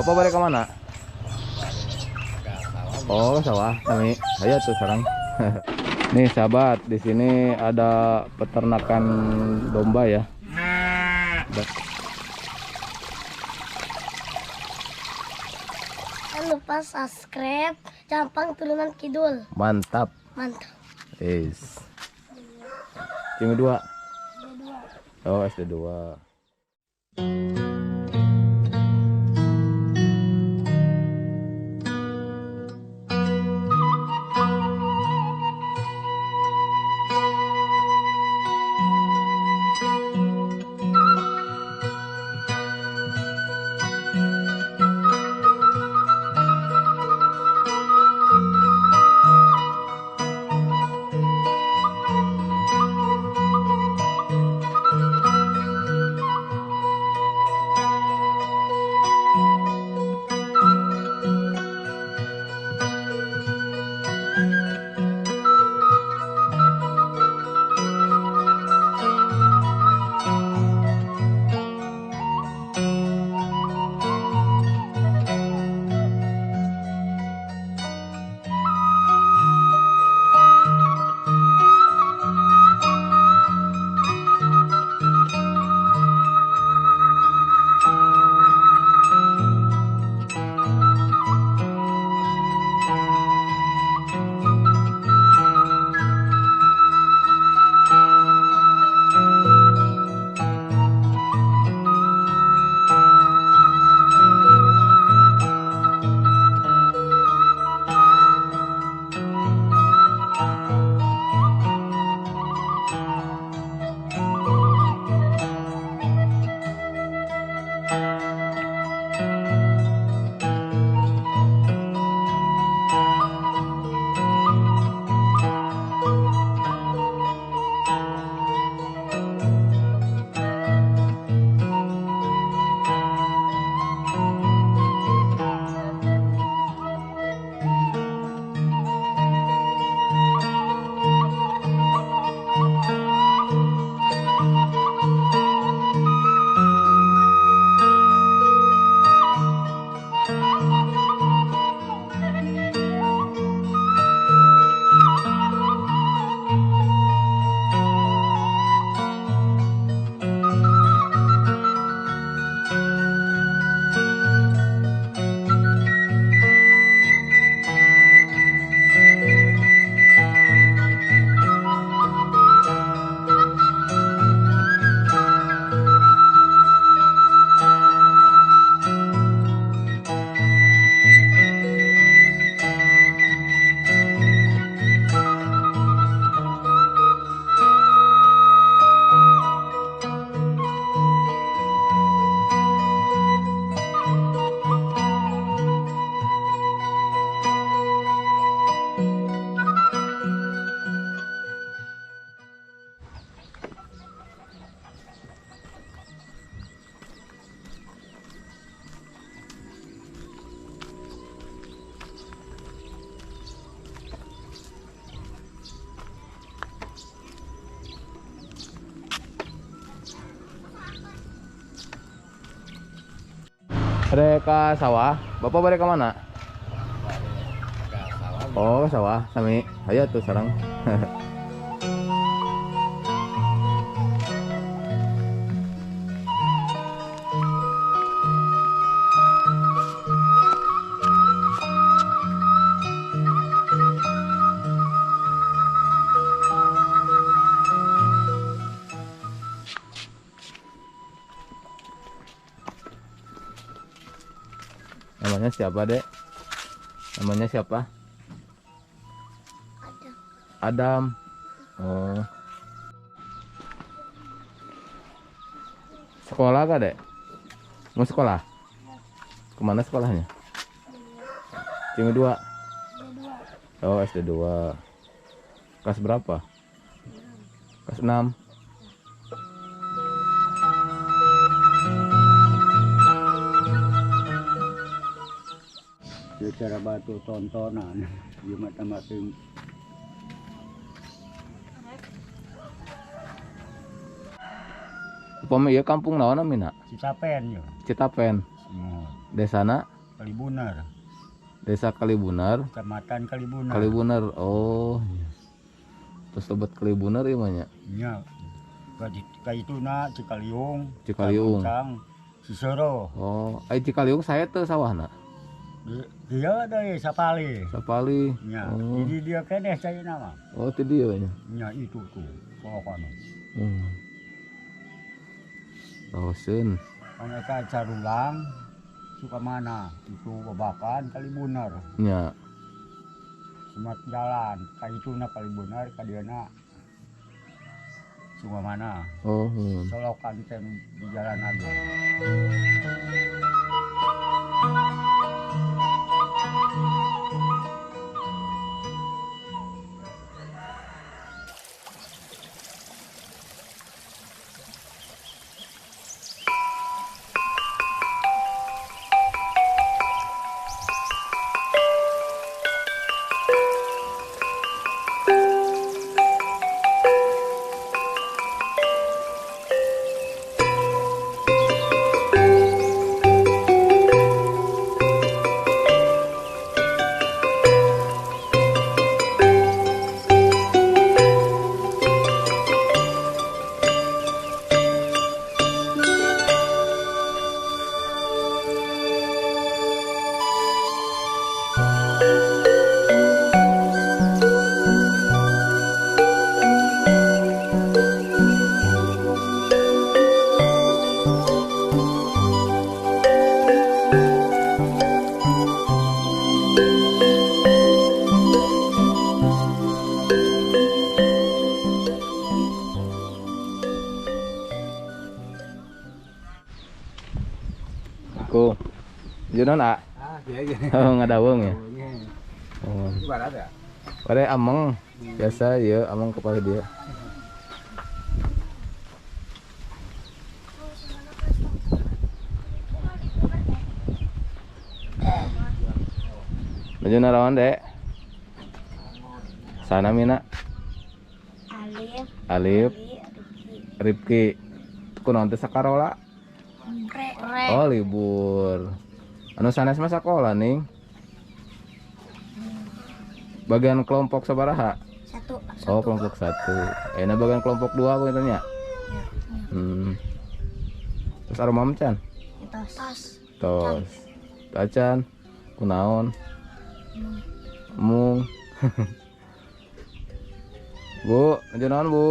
Bapak balik ke mana? Oh, sawah. Kami ayo tuh sarang. Nih sahabat, di sini ada peternakan domba ya. Jangan lupa subscribe Jampang Turunan Kidul. Mantap. Mantap. Is. Cing 2. Oh, SD 2. Ada ke sawah, Bapak balik ke mana? Oh, ke sawah, sami. Ayo tuh sarang. Namanya siapa, Dek? Namanya siapa? Adam. Adam. Oh. Sekolah kah, Dek? Mau sekolah? Kemana sekolahnya? Cing 2. Oh, SD 2. Kelas berapa? Kelas 6. Cara batu tontonan, di mata-mata. Upami ieu kampung naon namina? Citapen yo. Citapen. Desana? Kalibunar. Desa Kalibunar. Kecamatan Kalibunar. Kalibunar. Oh. Terus lebet Kalibunar ieu mah nya. Nya. Ka ituna Cikaliung. Cikaliung. Sisoro. Oh, ai Cikaliung saya teu sawahna. Dia deui sapali. Sapali. Nya. Oh. Jadi dia keneh caina mah. Oh, ti dieu nya. Nya itu tuh. Pokona. Raoseun. Mereka Carulang Sukamana itu Babakan Kalibunar. Nya. Semat jalan ka ituna Kalibunar ka dieuna Sukamana. Oh, Solokan teh di jalan aja. Ku. Jonon a? Ah, iya iya. Oh, ngadawung ya. Oh. Barat ya? Bare ameng. Biasa ya ameng kepala dia. Nuju naraon, Dek? Sana Mina. Alif. Alif. Rifki. Kunaon teh sakarola? Oh, libur. Anu sanes mah sakola ning. Bagian kelompok sabaraha? 1. Oh, kelompok 1. Enak bagian kelompok 2 begitu nya? Ya. Terus aromam can? Tos. Tos. Tacan. Kunaon? Mung. Bu, nuju naon, Bu?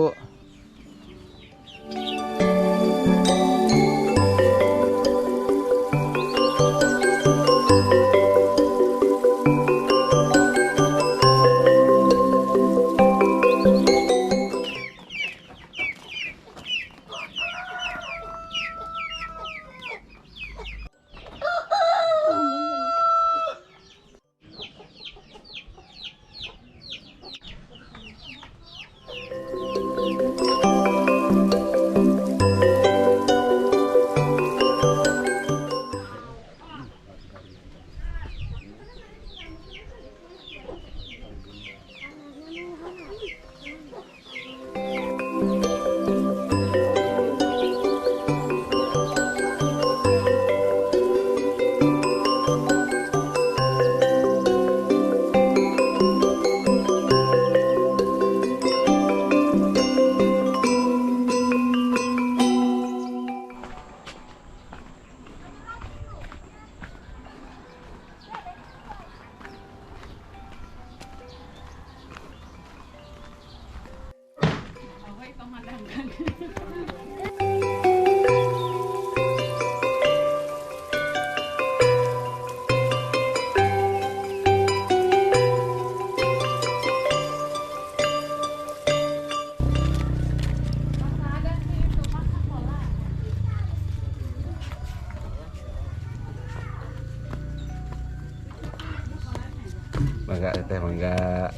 Mangga teh mangga.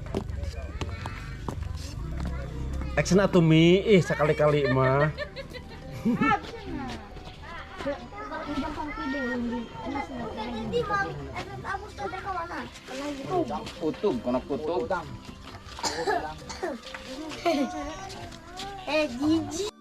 Action atuh Mi, ih sekali-kali mah. Kutub, kono kutub. Jijik.